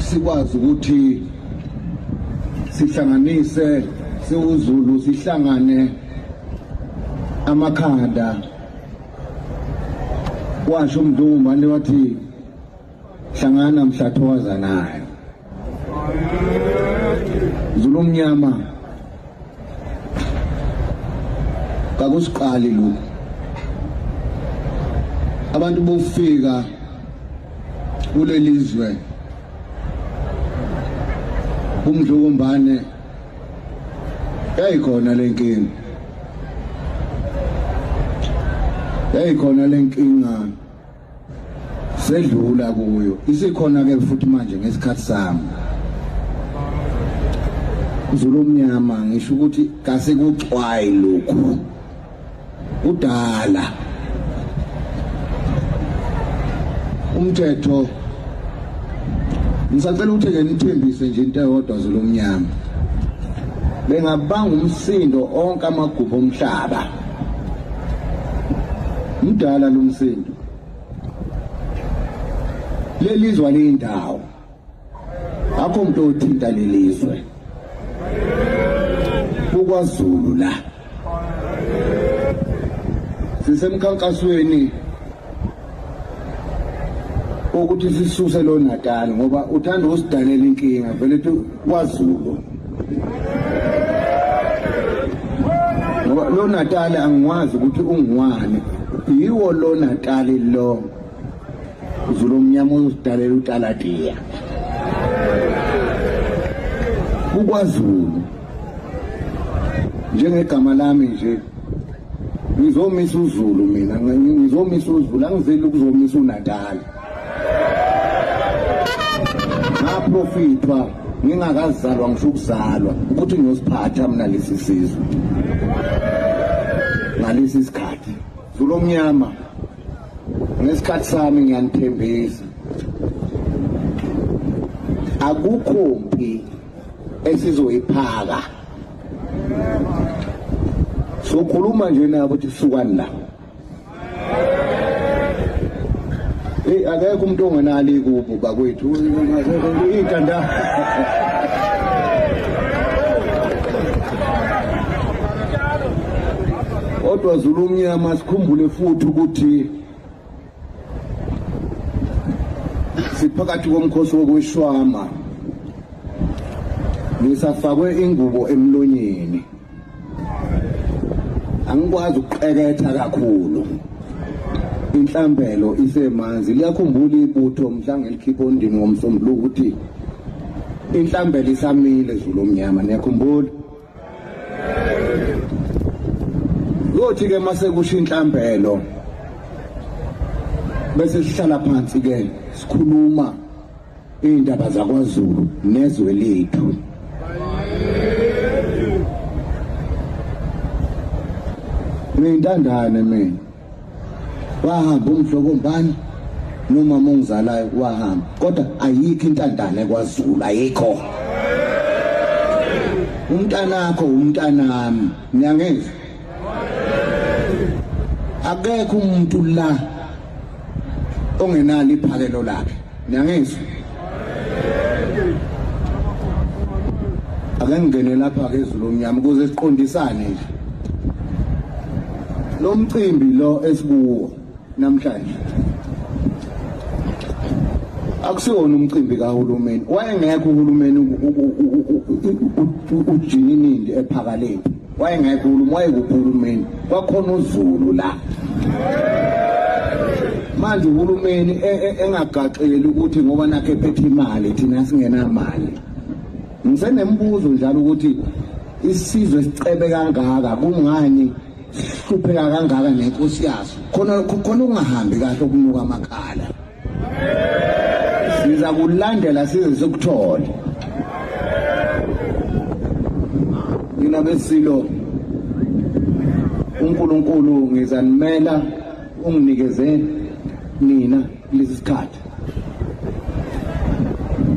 Sikwazi ukuthi sihlanganise siwuZulu, sihlangane amakhanda. Washo uMdlungumbane wathi hlangana mhlathowazanayo. Zulu omnyama, kakusiqali lokhu. Abantu bofika kulelizwe uMdlukumbane yayikhona lenkinga, yayikhona lenkinga, sedlula kuyo, isikhona ke futhi manje ngesikhathi sami. Zulu omnyama, ngisho ukuthi kasikuxwayi lokhu kudala. Umthetho, ngisacela ukuthi ke nithembise nje into eyodwa, Zulu omnyama, bengabanga umsindo onke amagubhu omhlaba. Mdala lo msindo, lelizwa leyindawo, akho umuntu othinta lelizwe kukwaZulu. La sisemkhankasweni ukuthi sisuse lo Natal ngoba uthanda ukusidalela inkinga vele kwaZulu, ngoba lo Natal angiwazi ukuthi ungiwani. Yiwo lo Natal lo, Zulu omnyama, uzidalela utalatiya kukwaZulu. Njengegama lami nje, ngizomisa uZulu mina, ngizomisa uZulu, angizeli ukuzomisa uNatal. Ngaprofithwa ngingakazalwa, ngisho ukuzalwa, ukuthi ngiyosiphatha mina lesi sizwe ngalesi sikhathi. Zulu omnyama, ngesikhathi sami ngiyanithembisa, akukho mpi esizoyiphaka. Sokhuluma nje nabo ukuthi sukani la. Hey, akekho umuntu ongenalo ikubo bakwethu, intanda. Kodwa Zulu omnyama, sikhumbule futhi ukuthi siphakathi komkhosi wokweshwama, ngisafakwe ingubo emlonyeni, angikwazi ukuqeketha kakhulu, inhlambelo isemanzi. Liyakhumbula ibutho mhla ngelikhipha ondini ngomsombuluko ukuthi inhlambelo isamile? Zulu omnyama, niyakhumbula? Kuyothi ke mase kusho inhlambelo bese sihlala phansi ke sikhuluma indaba zakwaZulu nezwe lethu. Ngiyintandane mina. Wahamba umhlokombani nomama ongizalayo wahamba, kodwa ayikho intandane kwaZulu, ayikho. Umntanakho umntanami, niyangizwa? Akekho umuntu la ongenalo iphakelo lakhe, niyangizwa? Ake ngingene lapha ke, Zulu omnyama, ukuze siqondisane nje. Lo mcimbi lo esikuwo namhlanje akusiwona umcimbi kahulumeni. Wayengekho uhulumeni ujininindi ephakaleni, wayengekho uhulumeni, wayekuphi uhulumeni? Kwakhona uZulu la. Manje uhulumeni engagaxeli ukuthi ngoba nakhe ephethe imali, thina singenamali. Ngisenembuzo njalo ukuthi isizwe sicebe kangaka, kungani sihlupheka kangaka nenkosi yaso? Khona khona ukungahambi kahle okunuka amakhala. Siza kulandela size sikuthole. Nina besilo, uNkulunkulu ngizanimela, unginikeze nina kulesi sikhathi.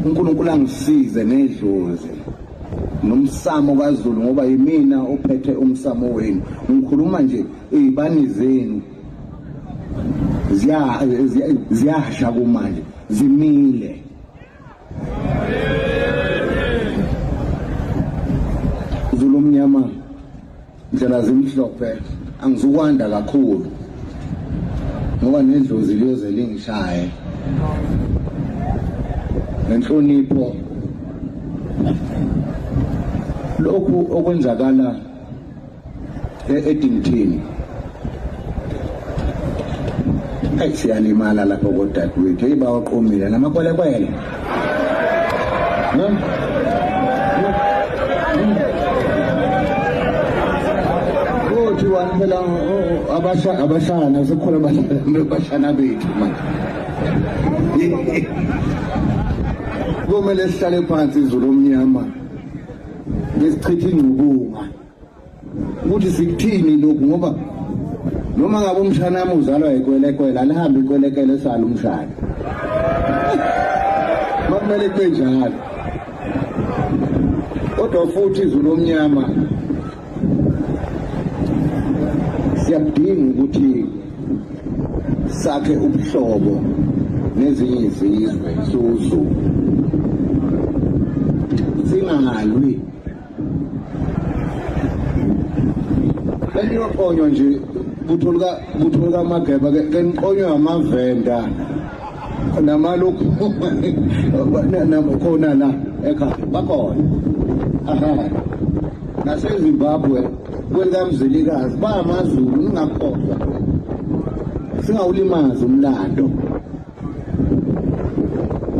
uNkulunkulu angisize nedlozi nomsamo kaZulu, ngoba yimina ophethe umsamo wenu. Ngikhuluma nje izibani zenu ziyasha kumanje, zimile. Ndlela zimhlophe angizukwanda kakhulu ngoba nedlozi liyoze lingishaye ngenhlonipho. Lokhu okwenzakala e-Eddington, ayi siyalimala lapho kodadewethu, hey bawaqomile namakwelekwele. Kuthiwani phela abashana sekukhona abashana bethu manje. Kumele sihlale phansi izulu omnyama ngesichitha ingqubunga ukuthi sikuthini lokhu, ngoba noma ngabe umshana wami uzalwa yikwelekwele, alihambe ikwelekwele sala umshana. Makumele kube njalo. Kodwa futhi izulu omnyama siyakudinga ukuthi sakhe ubuhlobo nezinye izizwe siwuZulu, singalwi. Beniyoqonywa nje butho likaMageba, ke niqonywe amaVenda namalokhu khona la ekhaya bakhona. Aha, naseZimbabwe kwelikamzilikazi bamaZulu, ningakhohlwa, singawulimazi umlando.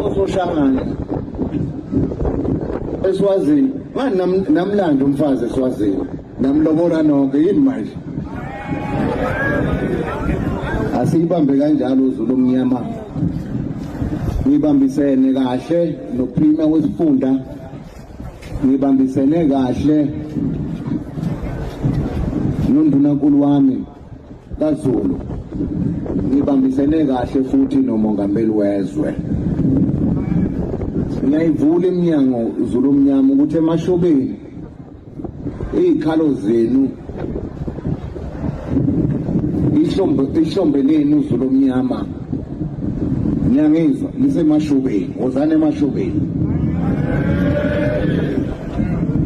Ososhangane eSwazini manje namlando umfazi eSwazini namlobola nonke yini manje? Asiyibambe kanjalo uZulu omnyama, ngibambisene kahle noPremier wesifunda, ngibambisene kahle nondunankulu wami kaZulu, ngibambisene kahle futhi nomongameli wezwe. Ngiyayivula iminyango Zulu omnyama ukuthi emashobeni izikhalo zenu, ihlombe lenu Zulu omnyama, niyangizwa, lisemashobeni, wozani emashobeni.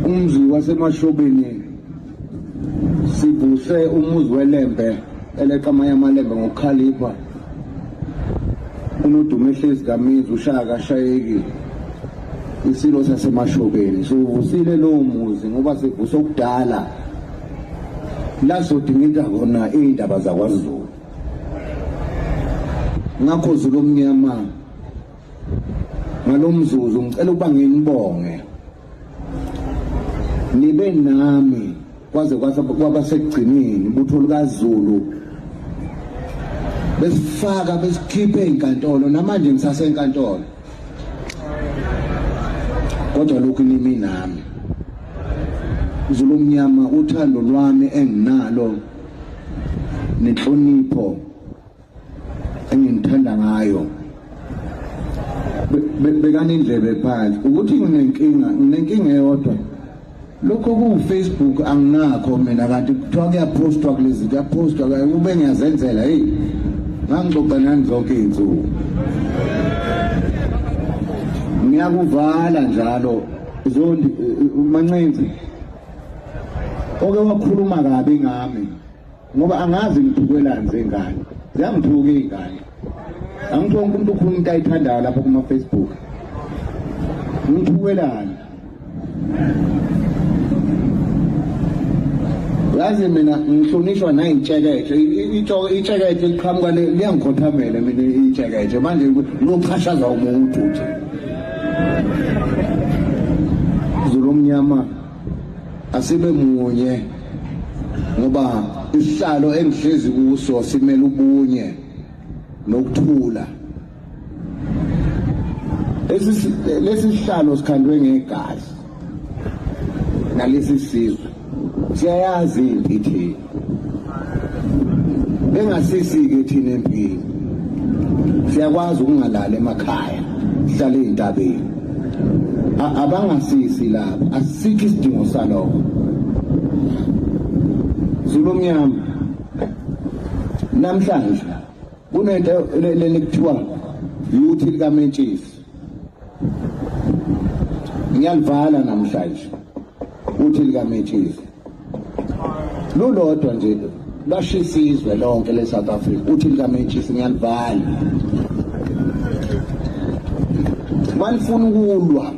Umzi wasemashobeni sivuse umuzi welembe eleqa amanye amalembe ngokukhalipha, unodumo ehlezi kaminzi ushaya kashayeki isilo sasemashobeni. Siwuvusile lowo muzi ngoba sivuse okudala la sodingida khona iy'ndaba zakwaZulu. Ngakho Zulu omnyama, ngalo mzuzu ngicela ukuba nginibonge, nibe nami kwaze kwaba sekugcineni. Ibutho likaZulu besifaka besikhiphe enkantolo, namanje ngisasenkantolo, kodwa lokhu nimi nami Zulu omnyama. Uthando lwami enginalo nenhlonipho enginithanda ngayo, bekani indlebe phansi ukuthi nginenkinga, nginenkinga eyodwa. Lokho ku-Facebook anginakho mina, kanti kuthiwa kuyaphostwa kulezi, kuyaphostwa, kube ngiyazenzela. Hey, ngangixoxa nani zonke iy'nsuku, ngiyakuvala njalo. Zondi Mancinzi oke wakhuluma kabi ngami, ngoba angazi ngithukelani zengane, ziyangithuka iy'ngane. Angithi wonke umuntu ukhuluma into ayithandayo lapho kuma-Facebook, ngithukelani? Yazi mina ngihlonishwa nayitsheketshe, itsheketshe liqhamuka liyangikhothamela mina itsheketshe. Manje ngiyochashaza umuntu nje. Zulu omnyama, asibe munye ngoba isihlalo engihlezi kuso simele ubunye nokuthula. Lesi sihlalo sikhandwe ngegazi nalesi sizwe, siyayazi impi thina, bengasisi-ke thina empini. Siyakwazi ukungalali emakhaya, sihlale ey'ntabeni. Abangasisi lapho, asikho isidingo salokho. Zulu omnyama, namhlanje kunento leli kuthiwa yuthi likamentshisi, ngiyalivala namhlanje uthi likamentshisi. Lulodwa nje lwashisa izwe lonke le-South Africa, uthi likamentshisi ngiyalivala. Manifuna ukulwa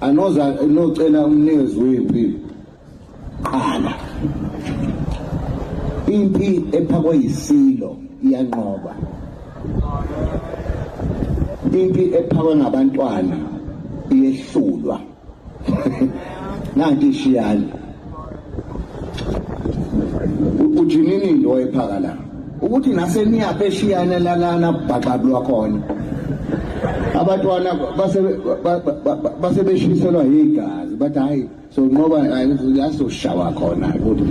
anoza nocela umnikezi wempi qala. Impi ephakwe yisilo iyanqoba. Impi ephakwe ngabantwana iyehlulwa. Nanti ishiyane. Ujinini into oyiphaka la. Ukuthi naseniyapha eshiyane lalana bhaxabulwa khona. Abantwana base base beshiselwa igazi bathi hayi so ngoba yasoshawa khona ukuthi